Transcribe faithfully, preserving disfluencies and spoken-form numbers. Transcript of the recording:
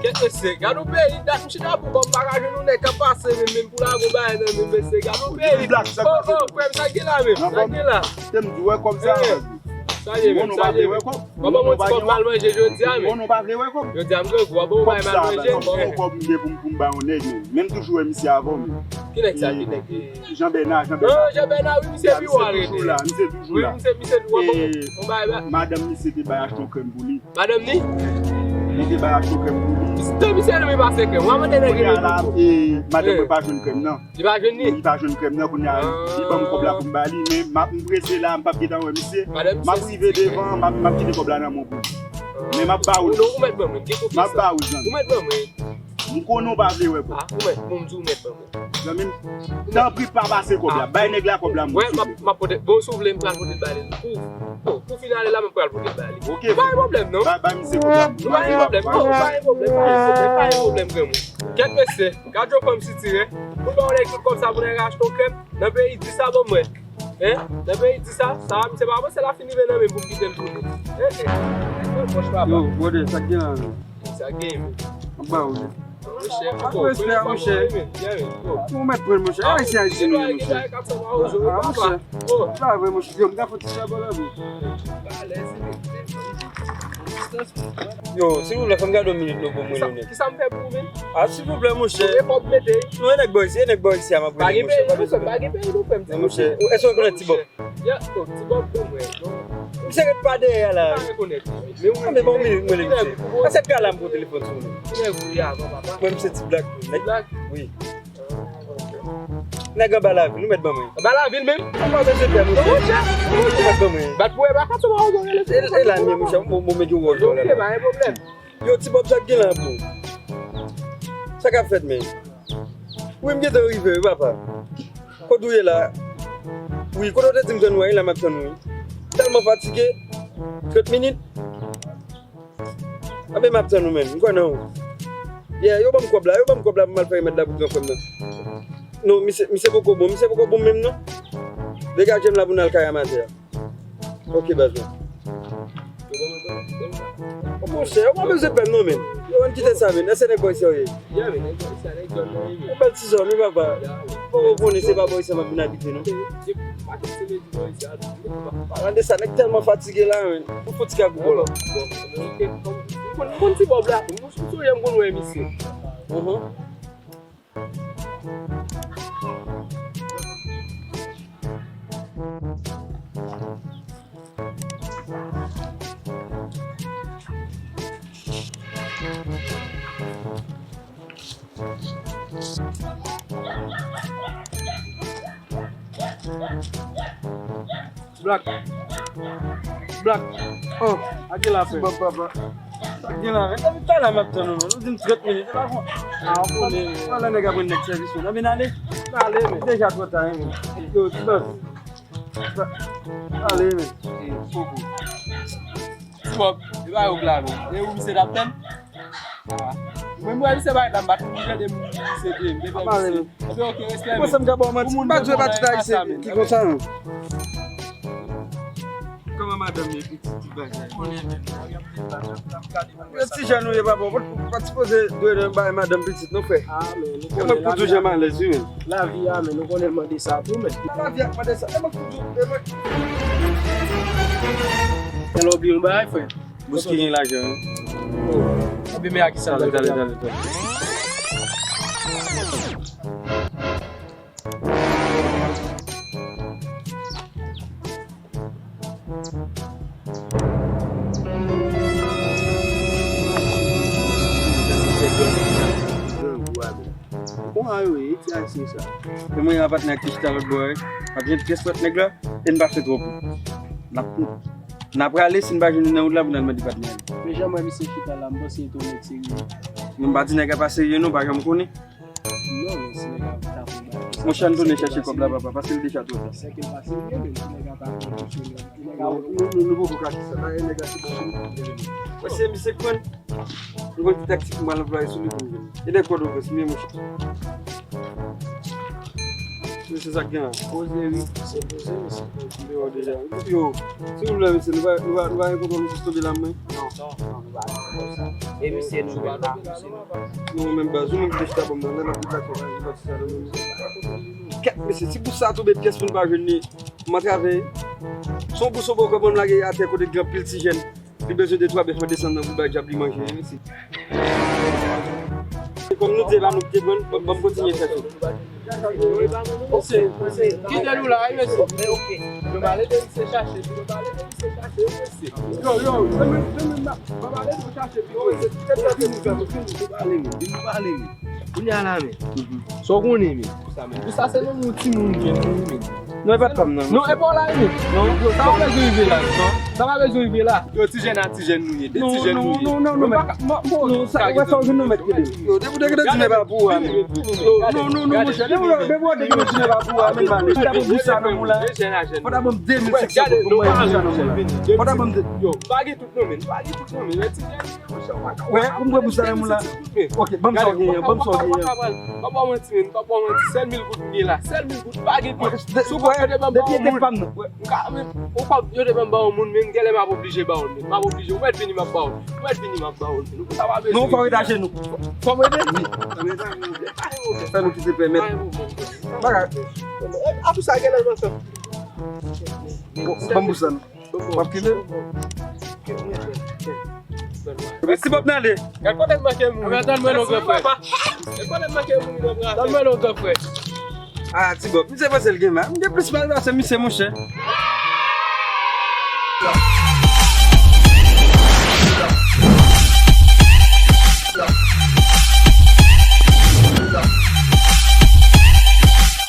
Kèt mesye, gad yon peyi, dat m chita pou kòb m pa ka jwenn yon nèg k ap pase menm, menm pou lage yon bagay nan men m, mesye, gad yon peyi. Black, sa k pase? Oh, oh, frè m, sa k gen la menm? Sa k gen la? Te m di, wè kòb sa. Sa ye menm, sa ye menm. W ap ban mwen ti kòb m al manje jodi a menm. Jodi a m grangou, w ap ban mwen bagay m al manje. Kòb m gen pou m, pou m bay yon nèg menm. Menm toujou wè misye avè w menm. Ki nèg sa, ki nèg? Jean Bernard, Jean Bernard. Oh, Jean Bernard, wi, misye pi wo ale. Misye toujou la, misye toujou la. Wi, misye, misye pi wo. Bon, bon bagay la. Madanm misye te bay achte yon krèm pou li. Madanm ni? Li te bay achte yon krèm pou li. Misye, misye renmen pase krèm. W a mande nèg renmen pou. Madanm mwen pa jwenn krèm nan. Li pa jwenn ni? Li pa jwenn krèm nan, kounye a li ban m kòb la pou m ba li, men m ap, m prese la, m p ap gentan wè misye. M ap rive devan, m ap, m ap kite kòb la nan men w pou. Men m ap ba ou. Non, ou mèt ban mwen, m gen konfyans. M ap ba ou, zanmi. Ou mèt ban mwen. M konnen w pa vle wè kòb. Ah, ou mèt, bon, m di ou mèt ban mwen. Zanmi m, tanpri pa pase kòb la. Bay nèg la kòb la, m. Wè, m ap, m ap pote, bon, si w vle, m pral pote l ba li. Pou, pou, pou finale la, m pral pote l ba li. Ok. Pa gen pwoblèm, non. Ba, ba misye kòb la. Nou pa gen pwoblèm, non, pa gen pwoblèm, pa gen pwoblèm, pa gen pwoblèm, granmoun. Kèt mesye, gad yon fanm sitire. Pou l ba yon nèg tout kòb sa pou nèg achte yon krèm. Nan peyi di sa, bon, mwen. Hein? Nan peyi di sa, sa, misye pa panse l ap fin rive nan men m pou m kite l tounen. Eh, eh. Mwen pwòch papa. Yo, brother, sa k gen la, menm? Sa k gen, menm? Anba ou, menm. Monchè, respè, monchè. Ou mèt pran, monchè. Ayisyen, ayisyen nou ye, monchè. Ah, monchè. Pa vre, monchè. Yo, m ka fè ti chabon la, bro. Yo, silvouplè, fè m gade yon minit non pou mwen, non, nèg. Kisa m fè pou ou, menm? Ah, silvouplè, monchè. E kòb mete. Non, e nèg bò isi, e nèg bò isi a m ap rele, monchè. Pa gen peyi nou, frè m, pa gen peyi nou, frè m. Non, monchè. Èske w konnen Ti Bòb? Ti Bòb, frè m. Misye ret pa dèyè a la. Pa rekonèt. Men ou. Tande, ban yon minit, mwen rele misye. Pase pi a la, m pran telefòn sou li. Kilè ou ye avan, papa? Mwen, misye Ti Black. Ti Black? Wi. Nèg anba lavil, ou mèt ban mwen. Anba lavil menm? Anba lavil, monchè. Ou mèt ban mwen. Bat pou e baka sou mwen, ou rele. E la, men, monchè, mwen, mwen gen wòl la. Ok, pa gen pwoblèm. Yo, Ti Bòb, sa k gen la, bro? Sa k ap fèt, men? Wi, m gentan rive, wi, papa. Kote w ye la? Wi, kote w te di m tann ou a, e la m ap tann ou, wi. Tèlman fatige. Trant minit. Anben, m ap tann ou, menm. M kwè nan ou. Yeah, yo ban m kòb la, yo ban m kòb la pou m al fè remèd la pou gran frè m nan. Non, misye, misye poko bon, misye poko bon menm, non. Degaje m la pou n al kay a matè a. Ok, baz mwen. Monchè, ou pa bezwen pè m non, men. Yo, ann kite sa, men. Èske nèg bò isi a w ye? Ou bèl ti zòn, wi, papa. Fò w konnen se pa bò isi a m ap vin abite, non. Palan de sa, nèg tèlman fatige la, men. Ou fouti ka gou bò la. M konn Ti Bòb la. M sonje m konn wè misye. Black. Black. Oh, a gen la, frè. Bon, papa. A gen la, men. Depi talè m ap tann ou, men. Ou di m trant minit, e pa fon. Ah, ou konnen. Pandan nèg ap rann nèg sèvis, men. Anben, n ale. N ale, men. Deja twò ta, wi, men. Yo, ti bòs. Ale, men. Ti Bòb, e pa yo k la, non. E ou misye t ap tann? Mwen, mwen, misye pa t la, m pa t konn tande misye te, m te fè misye. Anben, ok, respè, men. Mwen, sa m ka ba w manti, m pa t jwe pati ayisyen ki konsa, non. Kòman madanm ye, pitit, ti bagay? Konnen, men. Yo, ti jèn ou ye, papa, ou pa t sipoze dwe bay madanm pitit, non, frè. Ah, men, nou konnen lavi a, men. Lavi a, men, nou konnen l mande sa tou, men. Lavi a k mande sa. E mwen k toujou, e mwen. Tèlè w bliye yon bagay, frè. Bouski gen lajan, wi. Oh, anben, men a kisa l ap pale? Tale, tale, tale. Bon, a yo ye, ti ayisyen sa. E mwen, a patnè a ki chita lòt bò a, wi. Pa t gen pyès lòt nèg la, e n pa fè twòp. N ap, n ap prale, si n pa jwenn li nan wout la, pou n al mande patnè a. Men jan m wè misye chita la, m panse li t on nèg serye. Mwen, m pa di nèg la pa serye, non, pa janm konnen. Non, men si nèg la ta fè yon bagay konsa, monchè, ann tounen chèche kòb la, papa, paske l deja twò ta. Sèke l pa serye, men si nèg la ta fè yon bagay konsa, nèg la, nou, nou, nou poko ka di sa. Dayè, nèg la se bon moun. Mwen, se misye k pran. Nou konn ki taktik m pral anplwaye sou li pou m jwenn li. E nèg Pòtoprens, men monchè. Se sa k gen la. Poze wi, se poze mesye. Yo, deja. Yo, silvouplè mesye, nou pa, nou pa, nou pa gen kontwòl, nou jis tonbe la mwen. Non, non, non, nou pa gen kontwòl sa. E mesye, nou menm pa, mesye. Non, menm baz, ou menm ki te chita bò m nan, lè n ap deplase, pa gen pati sa nan menm. Kèt mesye, si bous sa tonbe pyès moun pa jwenn li, m antrave. Se yon bous ou bò kòb m lage atè kote gen anpil ti jèn. Li bezwen de twa bèf, mwen desann nan pou bay dyab li manje, wi, mesye. Se kòm nou di la, nou te pran, ban m kontinye chèche. Mesye, mesye, kite nou la, wi, mesye. Men oke. Nou pale de misye chache, nou pale de misye chache, wi, mesye. Yo, yo, nou menm, nou menm, nou pale de chache, pi, mesye. Tèt la, nou fè, nou pale, men, nou pale, men. Kounye a la, men. Sa w konnen, men. Pou sa, men. Pou sa, se menm yon timoun, men, nou, men. Non, e pa t pa m, non. Non, e pa w la, men. Non, sa pa bezwen rive la. Non. Sa pa bezwen rive la. Yo, ti jèn a ti jèn nou ye. De ti jèn nou ye. Non, non, non, non, non, sa, wè sa w jwenn non, mèt kede. Yo, depi w te kite di men pa pou ou a, men. Yo, non, non, non, monchè, depi w te kite di men pa pou ou a, men, pale. Fò ta ban m bous sa nan mou la. Fò ta ban m de mil senk san goud pou mwen bous sa nan mou la. Fò ta ban m de. Yo, pa gen tout non, men. Pa gen tout non, men. Ti jèn. Wè, pou m pran bous sa nan mou la. Ok, ban m sa w genyen, ban m sa w genyen. Pa ba w manti, men, pa ba w manti. Sèl mil goud m gen la. Sèl mil goud, pa gen plis. Si w kwè, depi e te pa m nan. M ka, men, ou pa, yo te ban m ba yon moun, men, genlè m ap oblije ba w, men. M ap oblije, ou mèt vini, m ap ba w. Ou mèt vini, m ap ba w, men. Ou sa pa bezwen. Non, fò w rete ajenou. Fò m rete? Wi. Fè nou kite pèmèt. Bagay. Apre sa, genlè m ansanm. Ban m bous sa non. M ap kite. Men Ti Bòb nan ale. Gad kote m manke mouri. Gad kote m manke mouri nan bra. Tann mwen non, gran frè. Ah, Ti Bòb, misye panse l gen mal. M gen plis mal pase misye, monchè.